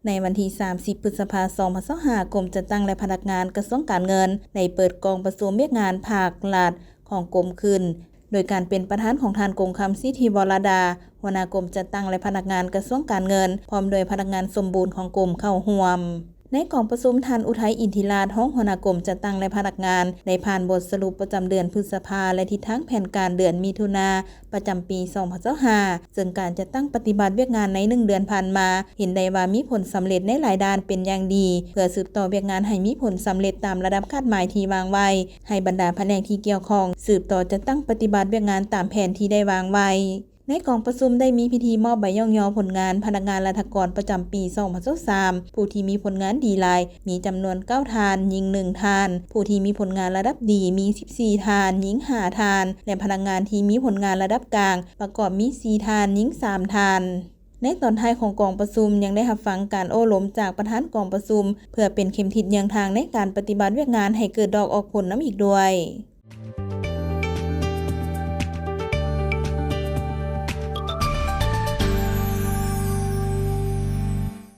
ໃນວັນທີສາມສິບ ພຶດສະພາ ສອງພັນຊາວຫ້າ ກົມຈັດຕັ້ງ ແລະ ພະນັກງານກະຊວງການເງິນ ໄດ້ເປີດກອງປະຊຸມວຽກງານພາກລັດຂອງກົມຂຶ້ນ ໂດຍການເປັນປະທານຂອງທ່ານ ກົງຄຳ ສິດທິວໍລະດາ ຫົວໜ້າກົມຈັດຕັ້ງ ແລະ ພະນັກງານກະຊວງການເງິນ ພ້ອມດ້ວຍພະນັກງານສົມບູນຂອງກົມເຂົ້າຮ່ວມ. ໃນກອງປະຊຸມ, ທ່ານ ອຸໄທ ອິນທິລາດ ຮອງຫົວໜ້າກົມຈັດຕັ້ງ ແລະ ພະນັກງານ ໄດ້ຜ່ານບົດສະຫຼຸບປະຈຳເດືອນພຶດສະພາ ແລະ ທິດທາງແຜນການເດືອນມິຖຸນາ ປະຈຳປີ ສອງພັນຊາວຫ້າ ເຊິ່ງການຈັດຕັ້ງປະຕິບັດວຽກງານໃນໜຶ່ງເດືອນຜ່ານມາ ເຫັນໄດ້ວ່າມີຜົນສຳເລັດໃນຫຼາຍດ້ານເປັນຢ່າງດີ ເພື່ອສືບຕໍ່ວຽກງານໃຫ້ມີຜົນສຳເລັດຕາມລະດັບຄາດໝາຍທີ່ວາງໄວ້, ໃຫ້ບັນດາພະແນກທີ່ກ່ຽວຂ້ອງສືບຕໍ່ຈັດຕັ້ງປະຕິບັດວຽກງານຕາມແຜນທີ່ໄດ້ວາງໄວ້. ໃນກອງປະຊຸມໄດ້ມີພິທີມອບໃບຍ້ອງຍໍຜົນງານພະນັກງານລັດຖະກອນປະຈຳປີ ສອງພັນຊາວສາມ ຜູ້ທີ່ມີຜົນງານດີຫຼາຍ ມີຈຳນວນເກົ້າທ່ານ, ຍິງໜຶ່ງທ່ານ, ຜູ້ທີ່ມີຜົນງານລະດັບດີ ມີສິບສີ່ທ່ານ, ຍິງຫ້າທ່ານ ແລະ ພະນັກງານທີ່ມີຜົນງານລະດັບກາງ ປະກອບມີສີ່ທ່ານ, ຍິງສາມທ່ານ. ໃນຕອນທ້າຍຂອງກອງປະຊຸມ ຍັງໄດ້ຮັບຟັງການໂອ້ລົມຈາກປະທານກອງປະຊຸມ ເພື່ອເປັນເຂັມທິດເຍືອງທາງໃນການປະຕິບັດວຽກງານໃຫ້ເກີດດອກອອກຜົນນຳອີກດ້ວຍ.